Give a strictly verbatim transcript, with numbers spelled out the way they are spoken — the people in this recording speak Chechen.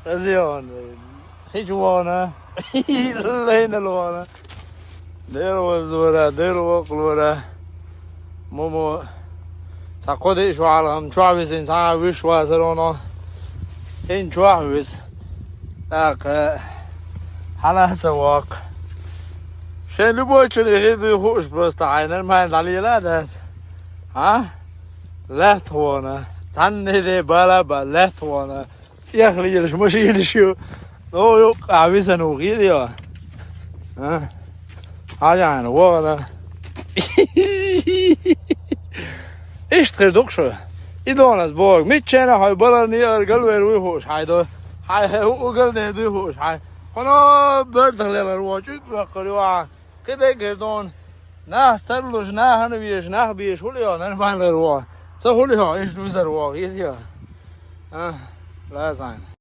Ezi on. Hiç vana. Leyne vana. Der vazvara, der vaqlvara. Momo. Sa qode şu alğam çuavisin sa viş vasarona. En çuavis. Tak. Hala sa vaq. Şey любой человек хуш просто ай нормально далила das. Ha? Лет вана. Tan ne de bala ba лет вана. Яхли гелиш машин гелиш ё. Но ёк ависан угил ё. А? Ҳаҷан вона. Ишт хир дук шу. Идон аз бог. Мичена ҳай балар ни аргал вер уй хуш. Ҳай до. Ҳай ҳай угал не дуй хуш. Ҳай. Хоно бер дахлелар вочик вақри ва. Қиде гердон. Нах тарлуш, нах ҳанвиш, нах биш. Хули ё, нан бан лер ва. Са хули ё, иш дуй зар ва. Гир ё. А? Лазан.